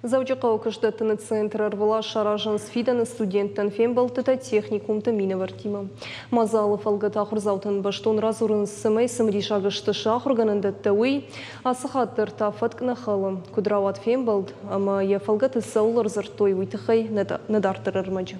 Дзӕуджыхъӕуы куыстдӕттыны центры ӕрвылаз саразынц фидӕны студенттӕн фембӕлдтытӕ техникумты минӕвӕрттимӕ. Мадзалы фӕлгӕты ахуырдзаутӕн бӕстон радзурынц, цӕмӕй цымыдисаг сты сӕ ахуыргӕнӕндӕттӕ, уый. Ацы хатт дӕр та фӕтк нӕ хӕлы. Куыд рауад фембӕлд ӕмӕ йӕ фӕлгӕты цӕуыл ӕрдзырдтой, уый тыххӕй нӕ дарддӕр ӕрмӕджы.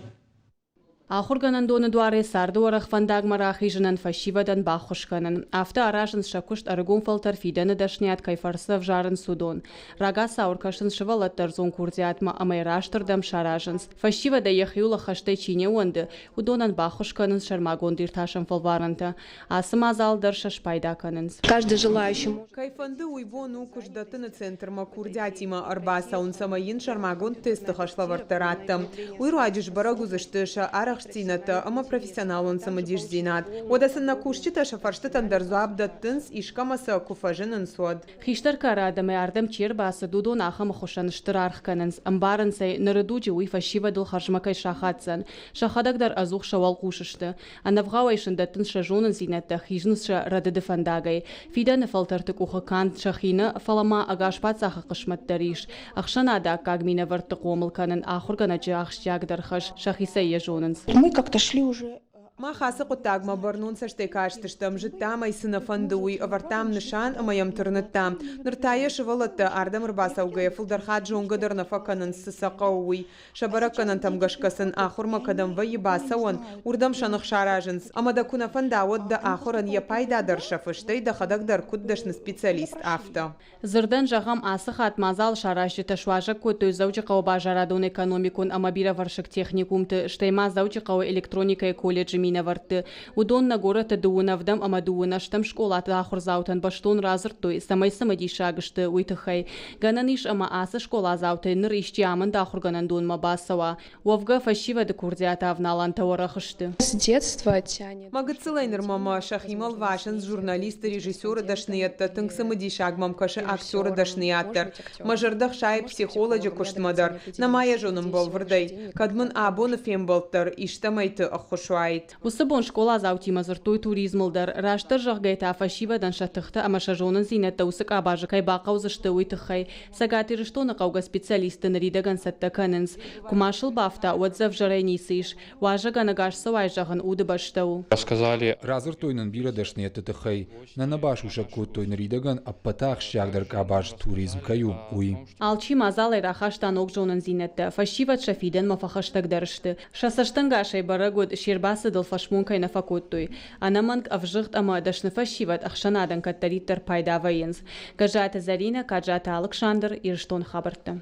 Ахуыргӕнӕндоны дуарӕй царды уӕрӕх фӕндагмӕ рахизынӕн фӕсивӕдӕн баххуыс кӕнын. Афтӕ аразынц сӕ куыст ӕрыгон фӕлтӕр фидӕны дӕсныйад кӕй фӕрцы ӕвзарынц, уыдон. Рагацау ӕркӕсынц сывӕллӕтты ӕрдзон курдиатмӕ ӕмӕ йӕ рӕстырдӕм саразынц. Фӕсивӕдӕй йӕхиуыл ӕххӕстӕй чи не ууӕнды, уыдонӕн баххуыс кӕнынц сӕрмагонд иртасӕн фӕлварӕнтӕ. Ацы мадзал дӕр сӕ спайда кӕнынц. Каждый желающий может. Кӕй фӕнды, уый бон у куыстдӕттыны центрмӕ курдиатимӕ ӕрбацӕуын, цӕмӕй йын сӕрмагонд тесты хӕслӕвӕрдтӕ раттӕм. Уый руаджы сбӕрӕг уыдзысты сӕ арӕхстдзинӕдтӕ ӕмӕ профессионалон цымыдисдзинад. Уӕдӕ сын нӕ кусджытӕ сӕ фӕрстытӕн дӕр дзуапп дӕттынц, искӕмӕ сӕ куы фӕзынынц, уӕд. Хистӕр кары адӕмӕй ардӕм чи ӕрбацыд, уыдон ахӕм ӕххуысӕн стыр аргъ кӕнынц, ӕмбарынц ӕй, ныры дуджы уый фӕсивӕдыл хӕрзмӕ кӕй сахаддзӕн. Сӕхӕдӕг дӕр ӕдзух сӕ уӕлхъус сты. Ӕнӕвгъауӕй сын дӕттынц сӕ зонындзинӕдтӕ, хизынц сӕ рӕдыды фӕндагӕй. Фидӕны фӕлтӕрты къухы канд сӕхи нӕ, фӕлӕ ма ӕгас паддзахы хъысмӕт дӕр ис. Ӕхсӕнады аккаг минӕвӕртты хъомыл кӕнын ахуыргӕнӕджы ахсджиагдӕр хӕс, сӕхицӕй йӕ зонынц. Мы как-то шли уже Мах ацы хъуыддагмӕ бӕрнон цӕстӕй кастыстӕм, зыдтам ӕй, цы нӕ фӕнды, уый, ӕвӕрдтам нысан ӕмӕ йӕм тырныдтам. Ныр та йӕ сывӕллӕттӕ ардӕм ӕрбацӕугӕйӕ фылдӕр хатт зонгӕ дӕр нӕ фӕкӕнынц, цы сӕ хъӕуы, уый. Сӕ бӕрӕггӕнӕнтӕм гӕсгӕ сын ахуырмӕ кӕдӕм вӕййы бацӕуӕн, уырдӕм сӕ ных саразынц. Ӕмӕ дӕ куы нӕ фӕнда, уӕд дӕ ахуырӕн йӕ пайда дӕр сӕфы, стӕй дӕхӕдӕг дӕр куыд дӕсны специалист, афтӕ. Дзырдӕн зӕгъӕм, ацы хатт мадзал саразджытӕ суазӕг кодтой Дзӕуджыхъӕуы базарадон-экономикон ӕмӕ бирӕвӕрсыг техникумты, стӕй ма Дзӕуджыхъӕуы электроникӕйы колледжы минӕвӕртты. Уыдон нӕ горӕты дыууын ӕвдӕм ӕмӕ дыууын ӕстӕм скъолаты ахуырдзаутӕн бӕстон радзырдтой, цӕмӕй цымыдисаг сты, уый тыххӕй. Гӕнӕн ис ӕмӕ ацы скъоладзаутӕй ныр исчи амынд ахуыргӕнӕндонмӕ бацӕуа. Уӕвгӕ, фӕсивӕды курдиаты авналӕнтӕ уӕрӕх сты. С детства тянет. Мӕ гыццылӕй нырмӕ мӕ сӕхимӕ лвасынц журналисты, режиссеры дӕсныйӕдтӕ, тынг цымыдисаг мӕм кӕсы актеры дӕсныйад дӕр. Мӕ зӕрдӕ хсайы психолоджы куыстмӕ дӕр, нӕма йӕ зонын бӕлвырдӕй, кӕд мын абоны фембӕлд дӕр истӕмӕйты ӕххуыс уаид. Уыцы бон скъоладзаутимӕ дзырдтой туризмыл дӕр. Растдӕр зӕгъгӕйӕ та фӕсивӕдӕн сӕ тыхтӕ ӕмӕ сӕ зонындзинӕдтӕ уыцы къабазы кӕй бахъӕудзысты, уый тыххӕй. Цӕгат Ирыстоны хъӕугӕ специалистты ныридӕгӕн цӕттӕ кӕнынц. Куы ма сыл бафта, уӕд дзы ӕвзӕрӕй ницы ис. Уазӕгӕн ӕгас цӕуай зӕгъын удыбӕстӕ у. Рассказали. Радзырдтой нын бирӕ дӕсныйӕдты тыххӕй. Нӕ нӕ басусӕг кодтой ныридӕгӕн ӕппӕты ахсджиагдӕр къабаз туризм кӕй у, уый. Алчи мадзалӕй рахаста ног зонындзинӕдтӕ, фӕсивӕд сӕ фидӕнмӕ фӕхӕстӕгдӕр сты. Сӕ цӕстӕнгасӕй бӕрӕг уыд, се рбацыдыл фӕсмон кӕй нӕ фӕкодтой. Ӕнӕмӕнг ӕвзыгъд ӕмӕ дӕсны фӕсивӕд ӕхсӕнадӕн кӕддӕриддӕр пайда вӕййынц. Гӕззаты Зӕринӕ, Каджаты Алыксандр, Ирыстоны хабӕрттӕ.